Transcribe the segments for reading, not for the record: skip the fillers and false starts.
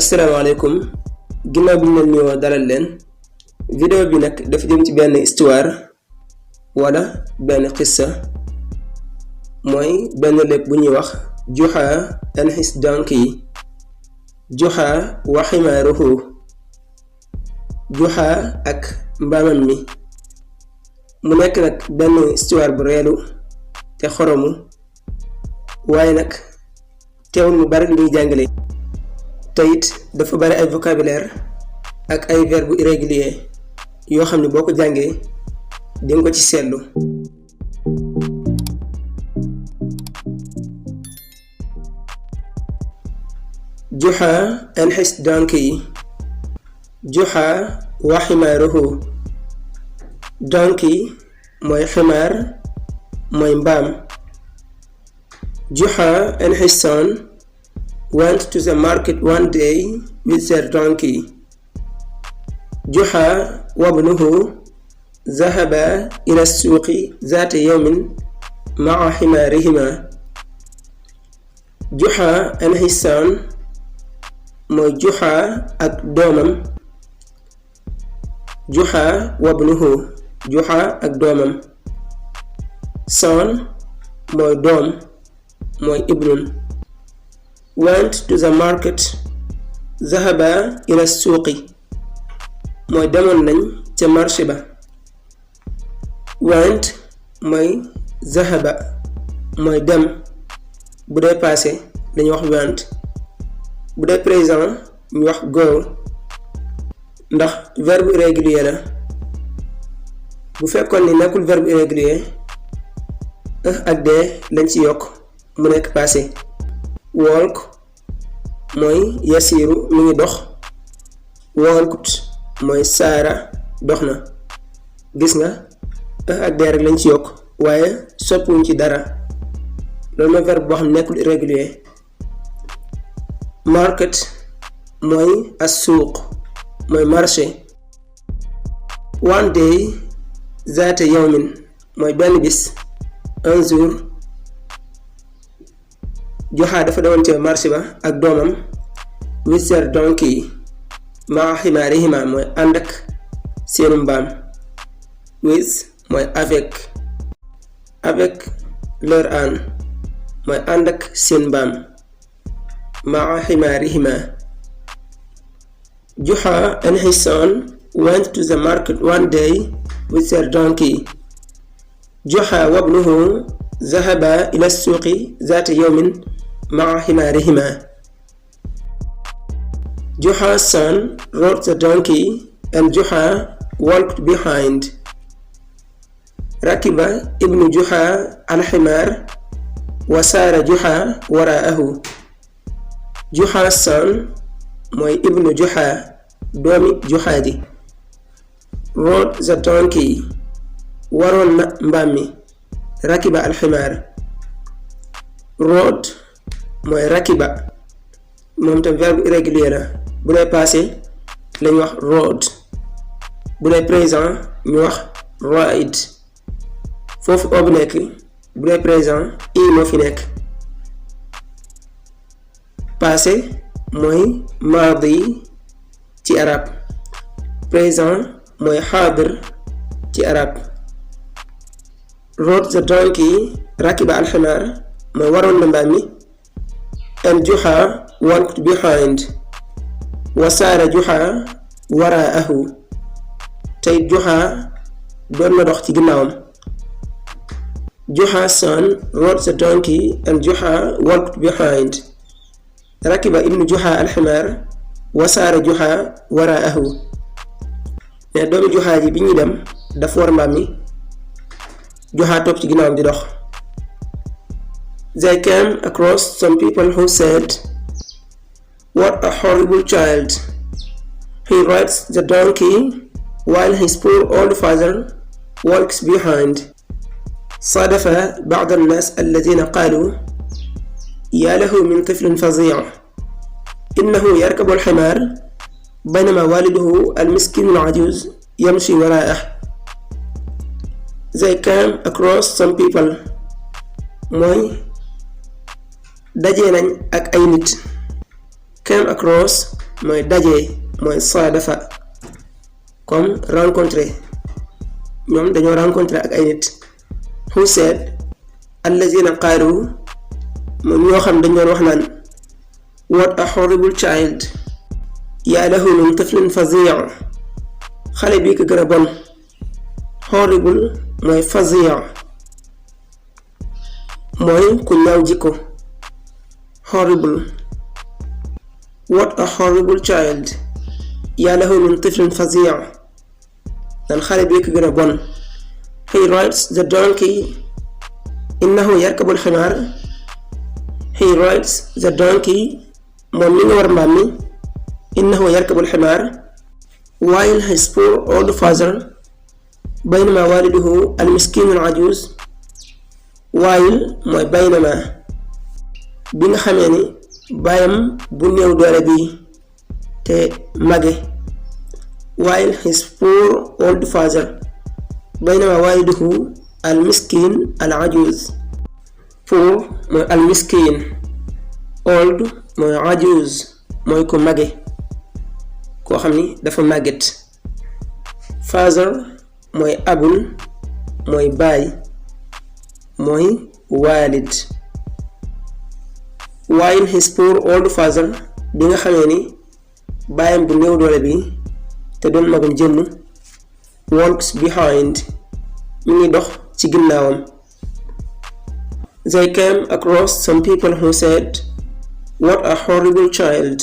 asalaamaaleykum ginnaaw bi ñu leen nuyoo dalal leen vidéo bi nag dafa jëm ci benn histoire wala benn xissa mooy benn léeb bu ñuy wax Juha and his donkey. Juha wa ximaaruhu. Juha ak mbaamam mi. mu nekk nag benn histoire bu reelu te xoromu waaye nag teewul mu bari li muy jàngale te it dafa bari ay vocabulaire ak ay verbe irrégulier yoo xam ne boo ko jàngee di nga ko ci seetlu. Juha and his donkey. Juha wa ximaaruhu. Donkey mooy ximaar mooy mbaam. Juha and his son went to the market one day with their donkey. Juha وابنه ذهبا إلى السوق ذات يوم مع حمارهما. Juha and his son mooy Juha ak doomam. Juha wabnuhu. Juha ak doomam. Son mooy doom mooy ibnun. Went to the market. Zahaba ila suuqi mooy demoon nañ ca marché ba. Went mooy zahaba mooy dem bu dee passé dañuy wax went, bu dee présent ñu wax go ndax verbe irrégulier la. bu fekkoon ni nekkul verbe irrégulier ak dee lañ ci yokk mu nekk passé. Walk mooy yasiiru mi ngi dox. walked mooy saara dox na. gis nga ak dee rek lañ ci yokk waaye soppuñ ci dara. loolu mooy verbe boo xam ne nekkul irrégulier. Market mooy as-suuq mooy marché. One day zaata yawmin mooy benn bis un jour. Juha dafa demoon ca marché ba ak doomam with their donkey maa ximaarihima mooy ànd ak seenu mbaam. With mooy avec. Avec leur âne mooy ànd ak seen mbaam. maa ximaarihima. Juha and his son went to the market one day with their donkey. Juha wabnuhu ذهبا إلى السوق ذات يوم مع حمارهما. Juha's son rode the donkey and Juha walked behind. ركب ابن جحا الحمار وسار جحا وراءه. Juha's son mooy ibnu Juha doomi Juha ji. Rode the donkey waroon na mbaam mi. Rakiba alximaar. Rode mooy rakiba moom tam verbe irrégulier la. bu dee passé lañu wax rode, bu dee présent ñu wax ride. foofu oo bu nekk bu dee présent i moo fi nekk. passé mooy maadi ci arab. présent mooy xaadir ci arab. rode the donkey rakiba alximaar mooy waroon na mbaam mi. and Juha walked behind. wasaara Juha waraahu. tey Juha doon na dox ci ginnaawam. Juha's son rode the donkey and Juha walked behind. rakiba ibnu Juha alximaar wasaara Juha waraahu. ne doomi Juha ji bi ñuy dem dafa war mbaam mi. Juha topp ci ginnaawam di dox. They came across some people who said, "What a horrible child. He rides the donkey while his poor old father walks behind." صادف بعض الناس الذين قالوا يا له من طفل فظيع إنه يركب الحمار بينما والده المسكين العجوز يمشي وراءه. They came across some people mooy dajee nañ ak ay nit. Came across mooy daje mooy saadafa comme rencontrer ñoom dañoo rencontrer ak ay nit. who said allazina qaalu moom ñoo xam dañ doon wax naan what a horrible child yaa lahu min tiflin fazia xale bi ko gën a bon. horrible mooy fazia mooy ku ñaaw jikko. horrible. what a horrible child yaa lahu min tiflin fazia dan xale bi ko gën a bon. he rides the donkey innahu yarkabu alximaar. he rides the donkey moom mi nga war mbaam mi. innahu yarkabu alximaar while his poor old father baynama waliduhu almiskinu alajuz. while mooy baynama bi nga xamee ni baayam bu néew doole bi te mage. while his poor old father baynama waliduhu almiskin alajuz. poor mooy almiskin. old mooy ajuz mooy ko mage koo xam ni dafa màgget. father mooy abul mooy baay mooy walid. while his poor old father bi nga xamee ni baayam bu néew doole bi te doon magum jëmm walks behind mi ngi dox ci ginnaawam. they came across some people who said what a horrible child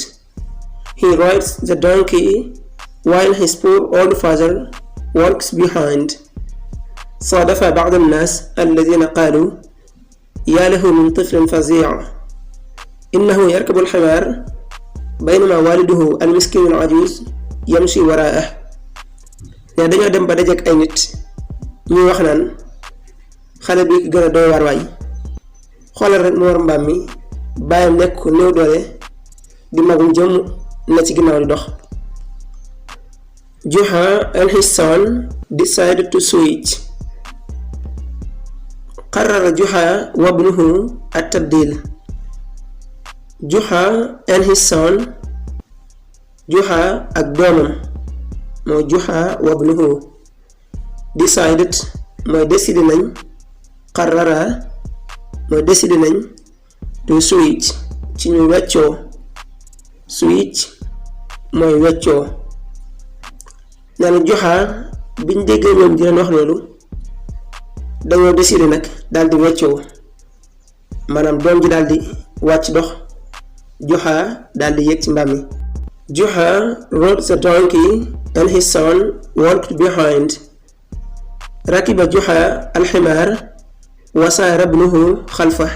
he rides the donkey while his poor old father walks behind. صادف بعض الناس الذين قالوا يا له من طفل فظيع إنه يركب الحمار بينما والده المسكين العجوز يمشي وراءه. ne dañoo dem ba dajeek ay nit ñuy wax naan xale bi gën a doy waar waay xoolal rek mu war mbaam mi baayam nekk ko néew doole di magum jëm na ci ginnaaw di dox. Juha and his son decided to switch. قرر جحا وابنه التبديل. Juha and his son. Juha ak doomam mooy Juha wabnuhu. decided mooy décidé nañ. qarrara mooy décidé nañ. to switch ci ñu weccoo. switch mooy weccoo. nee na Juha biñ déggee ñoom di leen wax loolu dañoo décidé nag daal di weccoo maanaam doom ji daal di wàcc dox. Juha daal di yéeg ci mbaam mi. Juha rode the donkey and his son walked behind. rakiba Juha alximaar wa saara ibnuhu xalfah.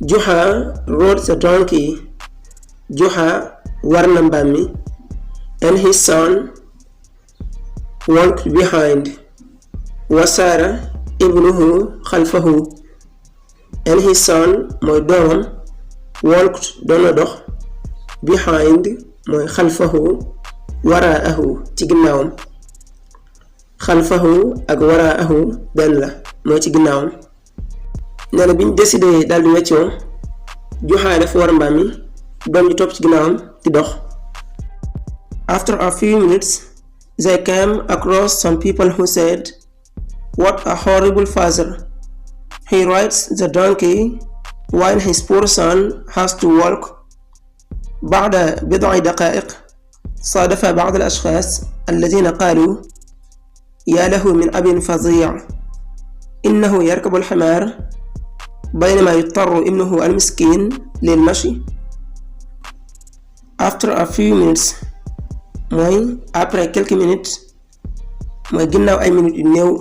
Juha rode the donkey. Juha war na mbaam mi and his son walked behind. wa saara ibnuhu xalfahu and his son mooy doomam walked doon na dox behind mooy xalfahu waraahu ci ginnaawam. xalfahu ak waraahu benn la mooy ci ginnaawam. nee na biñ décidé daal di weccoo Juha dafa war mbaam mi doom ji topp ci ginnaawam di dox. after a few minutes they came across some people who said what a horrible father he rides the donkey while his poor son has to walk. بعد بضع دقائق صادف بعض الأشخاص الذين قالوا يا له من أب فظيع إنه يركب الحمار بينما يضطر ابنه المسكين للمشي. after a few minutes mooy après quelques minutes mooy ginnaaw ay minutes yu néew.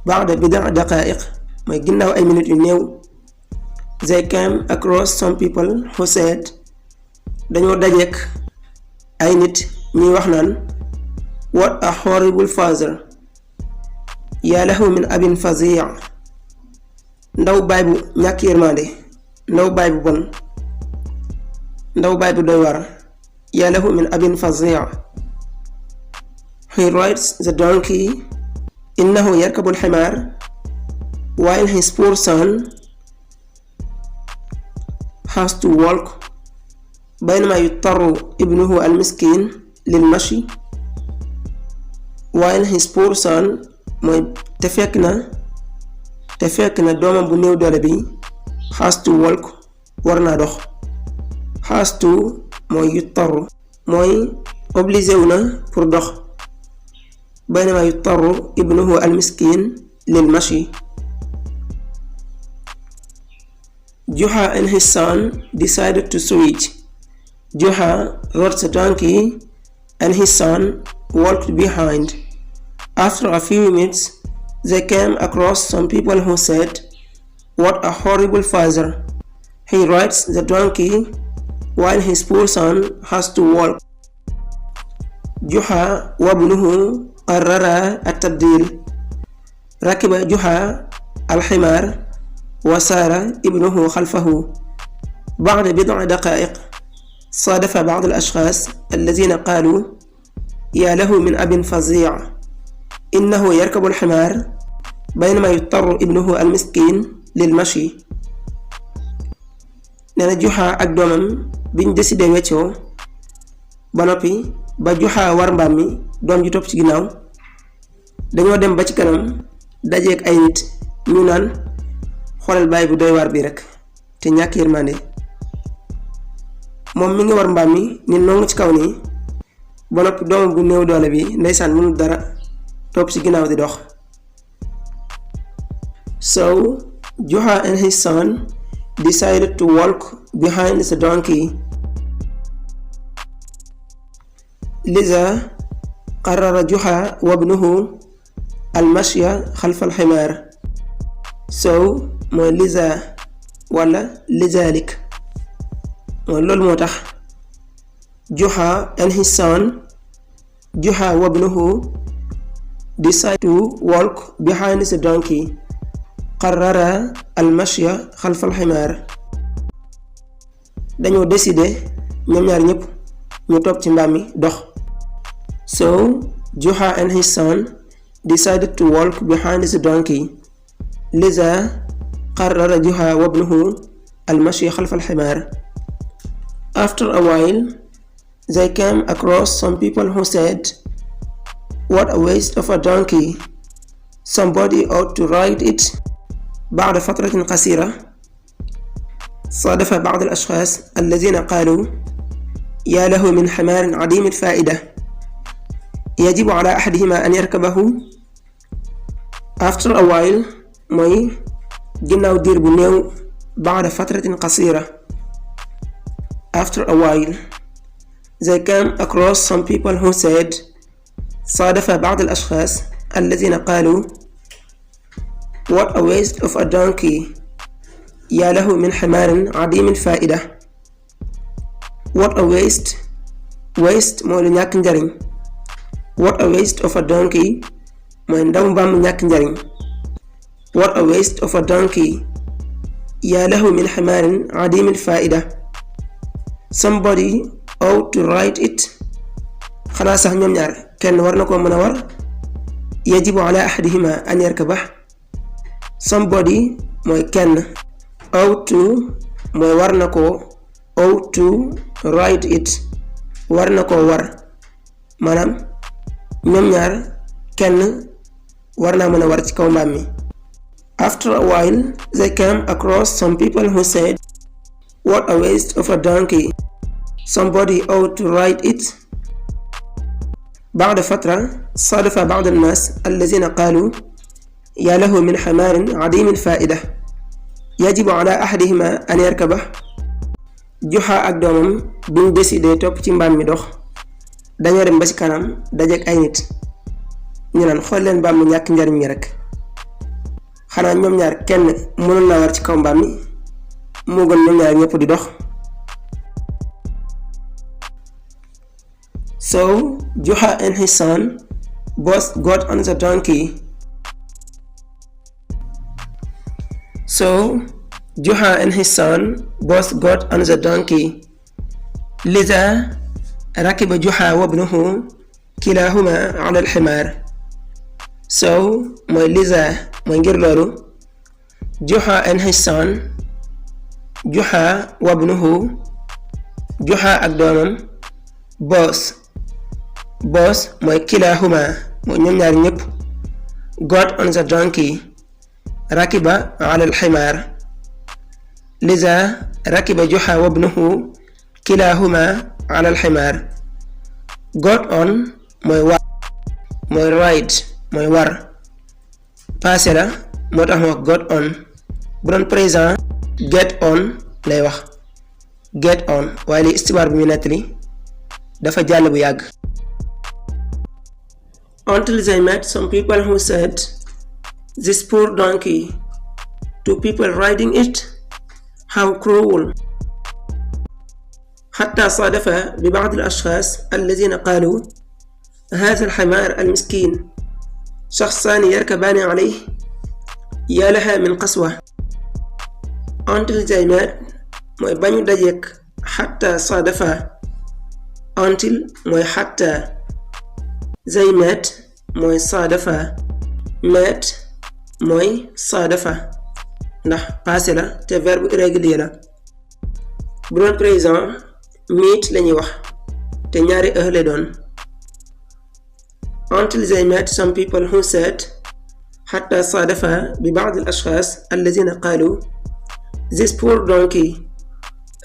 بعد بضع دقائق mooy ginnaaw ay minutes yu néew. they came across some people who said dañoo dajeek ay nit ñuy wax naan what a horrible father yaa lahu min abin fazia ndaw baay bu ñàkk yërmande ndaw baay bu bon ndaw baay bu doy war yaa lahu min abin fazia. he rides the donkey innahu yarkabu alximaar while his poor son has to walk baynama yuttaru ibnuhu al-miskin lil mashi while his poor son mooy te fekk na doomam bu néew doole bi has to walk war naa dox. has to mooy yuttaru mooy obligé wu na pour dox. baynama yuttaru ibnuhu al-miskin lil mashi. Juha and his son decided to switch. Juha rode the donkey and his son walked behind. After a few minutes, they came across some people who said, "What a horrible father! He rides the donkey while his poor son has to walk." Juha وابنه قررا التبديل. ركب جحا الحمار وسار ابنه خلفه. بعد بضع دقائق صادف بعض الأشخاص الذين قالوا: "يا له من أب فظيع، إنه يركب الحمار بينما يضطر ابنه المسكين للمشي." neena Juha ak doomam biñ décidé weccoo ba noppi ba Juha war mbaam mi doom ji topp ci ginnaaw dañoo dem ba ci kanam dajeek ay nit ñu naan xoolal baay bu doy waar bi rek te ñàkk yërmande. moom mi ngi war mbaam mi ni nongu ci kaw nii ba noppi doomam bu néew doole bi ndeysaan mënul dara topp ci ginnaaw di dox. So Juha and his son decided to walk behind the donkey. لذا قرر جحا وابنه المشي خلف الحمار. So mooy liza wala lizalik mooy loolu moo tax Juha and his son Juha wabnuhu decided to walk behind the donkey. قرر المشي خلف الحمار. dañoo décider ñoom ñaar ñépp ñu topp ci mbaam mi dox. So Juha and his son decided to walk behind the donkey. لذا قرر جحا وابنه المشي خلف الحمار. After a while, they came across some people who said, "What a waste of a donkey! Somebody ought to ride it." بعد فترة قصيرة صادف بعض الأشخاص الذين قالوا: "يا له من حمار عديم الفائدة، يجب على أحدهما أن يركبه." After a while mooy ginnaaw diir bu néew بعد فترة قصيرة. After a while they came across some people who said صادف بعض الأشخاص الذين قالوا: "What a waste of a donkey! يا له من حمار عديم الفائدة." What a waste. Waste mooy lu ñàkk njariñ. What a waste of a donkey mooy ndaw mbaam mu ñàkk njariñ. What a waste of a donkey. يا له من حمار عديم الفائدة. Somebody ought to ride it. xanaa sax ñoom ñaar kenn war na ko mën a war. يجب على أحدهما أن يركبه. Somebody mooy kenn. ought to mooy war na ko. ought to ride it war na ko war maanaam ñoom ñaar kenn war naa mën a war ci kaw mbaam mi. After a while they came across some people who said, "What a waste of a donkey! Somebody ought to ride it." بعد فترة صادف بعض الناس الذين قالوا: "يا له من حمار عديم الفائدة، يجب على أحدهما أن يركبه." Juha ak doomam biñ décidé topp ci mbaam mi dox dañoo dem ba ci kanam dajeek ay nit ñu naan xool leen mbaam mi ñàkk njariñ mi rek xanaa ñoom ñaar kenn mënul naa war ci kaw mbaam mi moo gën ñoom ñaar ñépp di dox. So Juha and his son both got on the donkey. So Juha and his son both got on the donkey. لذا ركب جحا وابنه كلاهما على الحمار. So mooy لذا mooy ngir loolu Juha and his son Juha وابنه Juha ak doomam boss mooy kilahuma mooy ñoom ñaar ñëpp. got on the donkey rakiba ala al-himar liza rakiba Juha wa ibnuhu kilahuma ala al-himar. got on mooy war mooy ride mooy war passé la moo tax mu wax got on. bu doon présent get on lay wax get on waaye li istibaar bi muy nettali dafa jàll bu yàgg. Until they met some people who said, "This poor donkey, two people riding it, how cruel." حتى صادف ببعض الأشخاص الذين قالوا هذا الحمار المسكين شخصان يركبان عليه يا لها من قسوة. Until they met mooy bañu dajeek حتى صادف until mooy حتى they met mooy صادف met mooy صادف ndax passé la te verbe irrégulier la. bu doon présent meet lañuy wax te ñaari lay doon. Until they met some people who said حتى صادف ببعض الأشخاص الذين قالوا this poor donkey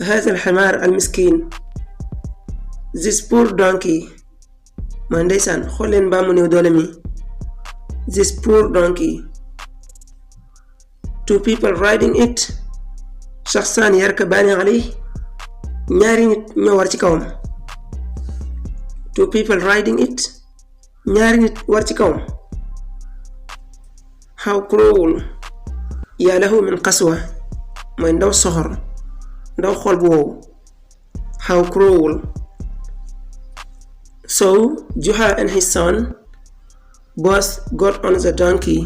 هذا الحمار المسكين. this poor donkey mooy ndeysaan xool leen mbaa mu néew doole mi. this poor donkey. two people riding it شخصان يركبان عليه ñaari nit ñoo war ci kawam. two people riding it ñaari nit war ci kawam. how cruel yaa lahu min qaswa mooy ndaw soxor ndaw xol bu wow. how cruel. So Juha and his son both got on the donkey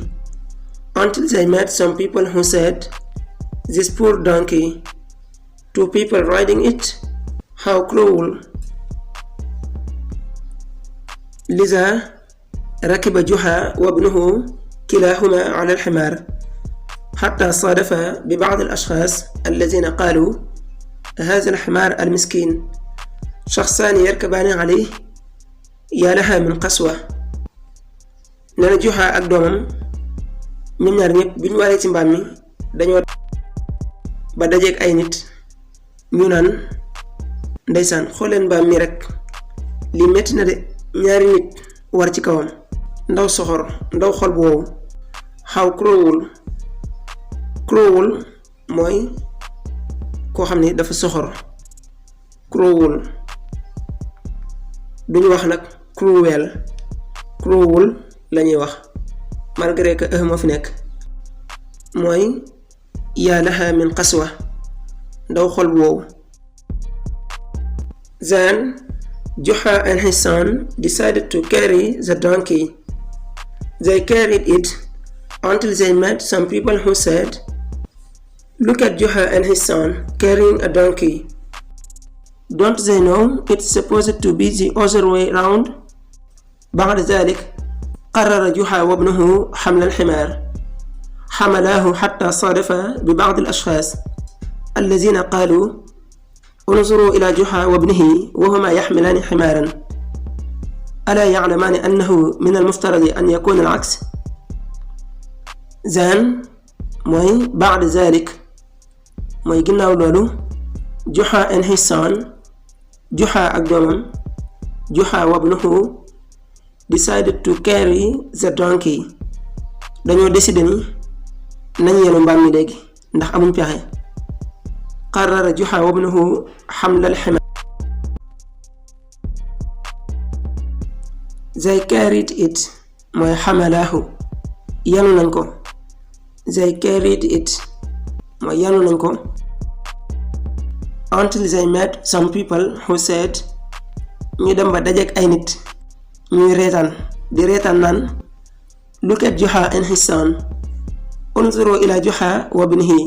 until they met some people who said, "This poor donkey, two people riding it, how cruel." لذا ركب جحا وابنه كلاهما على الحمار حتى صادف ببعض الأشخاص الذين قالوا هذا الحمار المسكين شخصان يركبان عليه يا لها من قسوة. nena Juha ak doomam ñoom ñaar ñëpp bi ñu waree ci mbaam mi dañoo ba dajeek ay nit ñu naan ndeysaan xooleen mbaam mi rek lii metti na de ñaari nit war ci kawam. ndaw soxor ndaw xol bu wow. how cruel. cruel mooy koo xam ne dafa soxor. cruel duñu wax nag cruel lañuy wax malgré que moo fi nekk. mooy yaa laha min qaswa ndaw xol bu wow. Then Juha and his son decided to carry the donkey. They carried it until they met some people who said, "Look at Juha and his son carrying a donkey. Don't they know it's supposed to be the other way round?" بعد ذلك قرر جحا وابنه حمل الحمار. حملاه حتى صادف ببعض الأشخاص الذين قالوا انظروا إلى جحا وابنه وهما يحملان حمارا ألا يعلمان أنه من المفترض أن يكون العكس. Then mooy بعد ذلك mooy ginnaaw loolu Juha and his son Juha ak doomam Juha wabnuhu decided to carry the donkey. dañoo décidé ni nañ yenu mbaam mi léegi ndax amuñ pexe. qarrara Juha wabnuhu hamla al-himar. they carried it mooy hamalahu yanu nañ ko. they carried it mooy yanu nañ ko. until they met some people who said ñu dem ba dajeek ay nit ñuy reetaan di reetaan naan look at Juha and his son unzuru ila Juha wa ibnihi.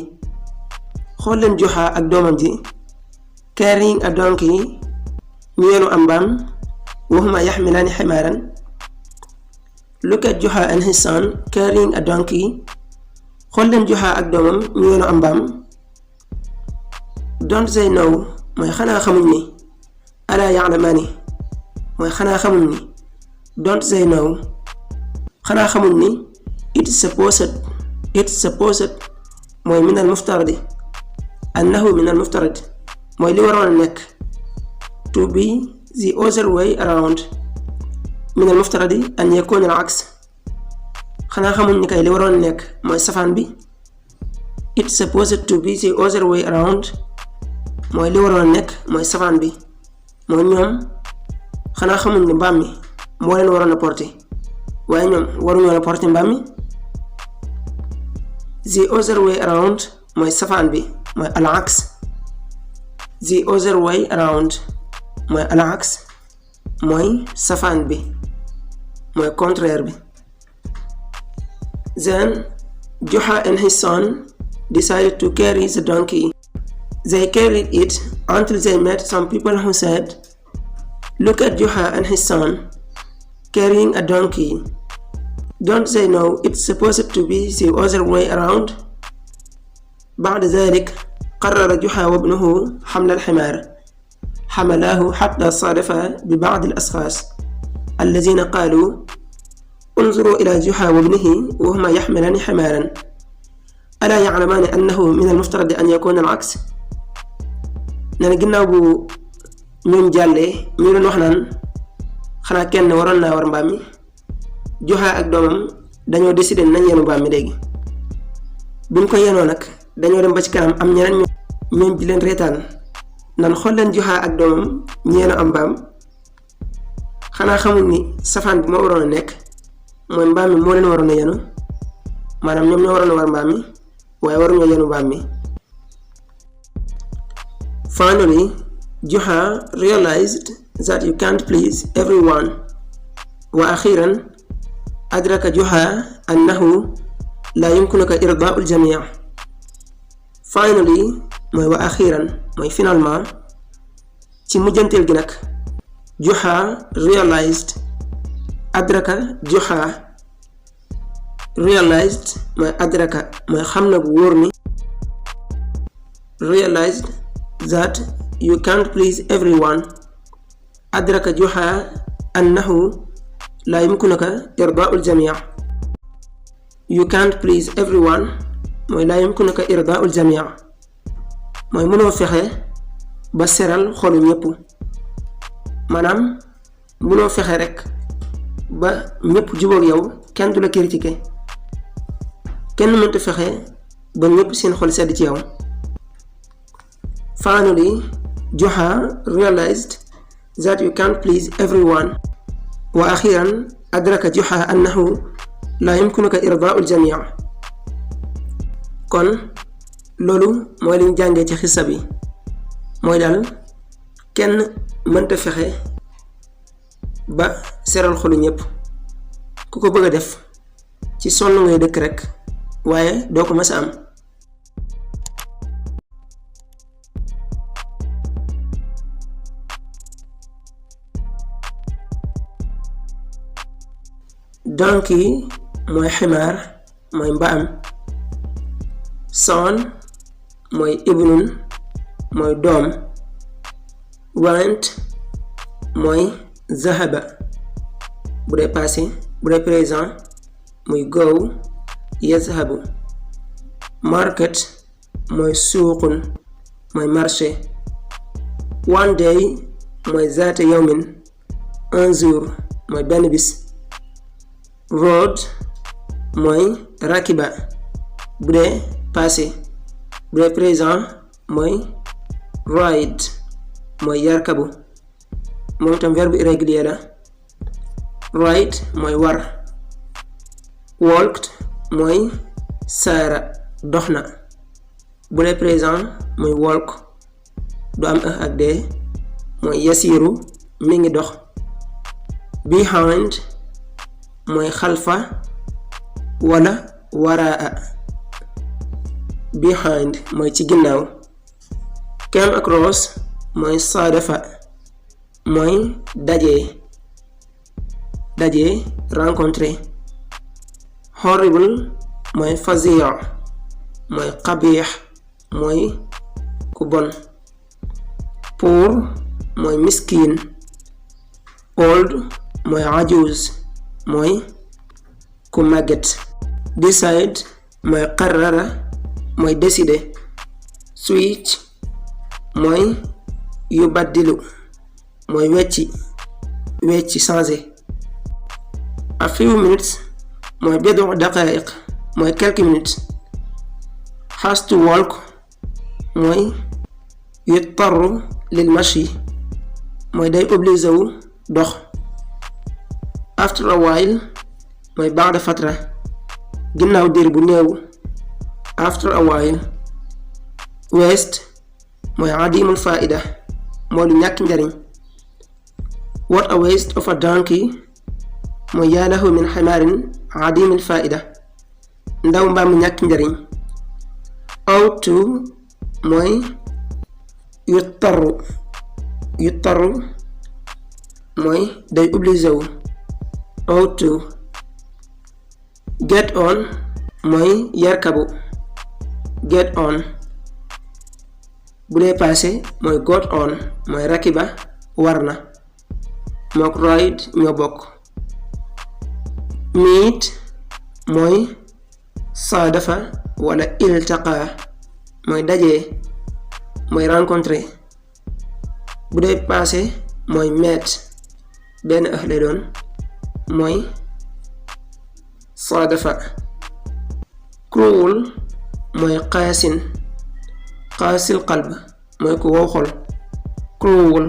xool leen Juha ak doomam ji carrying a donkey ñu yenu am mbaam wa huma yaxmilaani ximaaran. look at Juha and his son carrying a donkey. xool leen Juha ak doomam ñu yenu am mbaam. don't they know mooy xanaa xamuñ ni alaa ya'lamaani mooy xanaa xamuñ ni don't they know xanaa xamuñ ni it's supposed mooy min al muftaradi annahu min al muftaradi mooy li waroon a nekk to be the other way around min al muftaradi an yakuna al aks xanaa xamuñ ni kay li waroon a nekk mooy safaan bi it's supposed to be the other way around mooy li waroon a nekk mooy safaan bi mooy ñoom xanaa xamuñ ni mbaam mi moo leen waroon a porter waaye ñoom waruñoo a porter mbaam mi the other way around mooy safaan bi mooy al aks the other way around mooy al aks mooy safaan bi mooy contraire bi. Then Juha and his son decided to carry the donkey. They carried it until they met some people who said, "Look at Juha and his son carrying a donkey. Don't they know it's supposed to be the other way around?" بعد ذلك قرر جحا وابنه حمل الحمار. حملاه حتى صادف ببعض الأشخاص الذين قالوا انظروا إلى جحا وابنه وهما يحملان حمارا ألا يعلمان أنه من المفترض أن يكون العكس. nee na ginnaaw bu ñun jàllee ñu doon wax naan xanaa kenn waroon naa war mbaam mi Juha ak doomam dañoo décider nañ yenu mbaam mi léegi buñ ko yenoo nag dañoo dem ba ci kanam am ñeneen ñoom di leen reetaan nan xool leen Juha ak doomam ñu yenu am mbaam xanaa xamul ni safaan bi moo waroon a nekk mooy mbaam mi moo leen waroon a yenu maanaam ñoom ñoo waroon a war mbaam mi waaye waruñoo yenu mbaam mi. Finally, Juha realized that you can't please everyone. وأخيرا أدرك جحا أنه لا يمكنك إرضاء الجميع. Finally mooy wa أخيرا mooy finalement ci mujjanteel gi nag Juha realized adraka Juha realized mooy adraka mooy xam na bu wóor ni realized that you can't please everyone. أدرك جحا أنه لا يمكنك إرضاء الجميع. You can't please everyone mooy لا يمكنك إرضاء الجميع mooy mënoo fexe ba seral xolu ñépp maanaam mënoo fexe rekk ba ñépp jubóog yow kenn du la critiquer kenn mënta fexe ba ñépp seen xol sedd ci yow. Finally, Juha realized that you can't please everyone. وأخيرا أدرك جحا أنه لا يمكنك إرضاء الجميع. kon loolu mooy liñ jàngee ci xissa bi mooy daal kenn mënta fexe ba seral xolu ñépp ku ko bëgg a def ci sonn ngay dëkk rekk waaye doo ko mës a am. donkey mooy ximaar mooy mbaam son mooy ibnun mooy doom went mooy zahaba bu dee passé bu dee présent muy go yazhabu market mooy suuqun mooy marché one day mooy zaata yawmin un jour mooy benn bis road mooy rakiba bu dee passé bu dee présent mooy ride mooy yarkabu moom itam verbe irrégulier la ride mooy war walked mooy saara dox na bu dee présent mooy walk du am ak dee mooy yasiiru mi ngi dox behind mooy xalfa wala waraa behind mooy ci ginnaaw came across mooy saadafa mooy daje rencontré horrible mooy fazia mooy qabiix mooy ku bon poor mooy miskin, old mooy ajuz mooy ku màgget, decide mooy qarrara mooy décider, switch mooy yubaddilu mooy wecci changer, a few minutes mooy bidu daqaiq mooy quelques minutes, has to walk mooy yuttaru lil mashi mooy day obligé wu dox, after a while mooy ba'da fatra ginnaaw diir bu néew, after a while, waste mooy adimul faida mooy lu ñàkk njariñ, what a waste of a donkey mooy yaa lahu min ximaarin adimul faida ndaw mbaam mu ñàkk njariñ, ought to mooy yuttaru mooy day obligé wu, ought to, get on mooy yarkabu, get on, bu dee passé mooy got on mooy rakiba war na, mook ride ñoo bokk, meet mooy saadafa wala iltaqa mooy dajee mooy rencontrer, bu dee passé mooy met benn lay doon mooy saadafa, cruel mooy qaasil qalb mooy ku wow xol, cruel,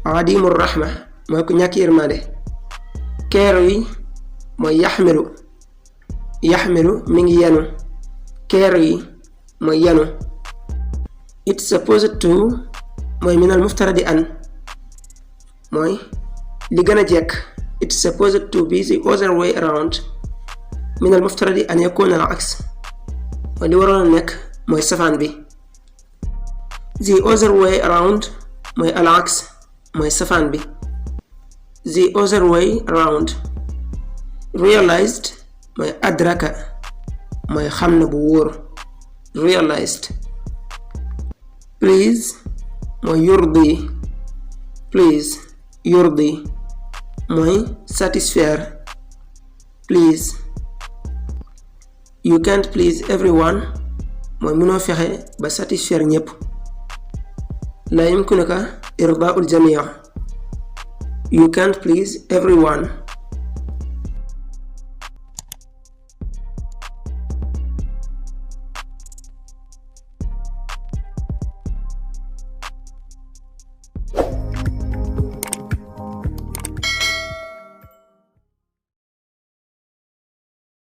adimul rahma mooy ku ñàkk yërmande, carry mooy yaxmilu mi ngi yanu, carry mooy yanu, it's supposed to mooy minal muftaradi an mooy li gën a jekk, it's supposed to be the other way around, minal muftaradi an yakuna al aks mooy li waroon a nekk mooy safaan bi, the other way around mooy al aks mooy safaan bi, the other way around, realized mooy adraka mooy xam na bu wóor, realized, please mooy yurdi mooy satisfaire, please, you can't please everyone mooy mënoo fexe ba satisfaire ñépp, la yumkinuka irdaa'ul jamii', you can't please everyone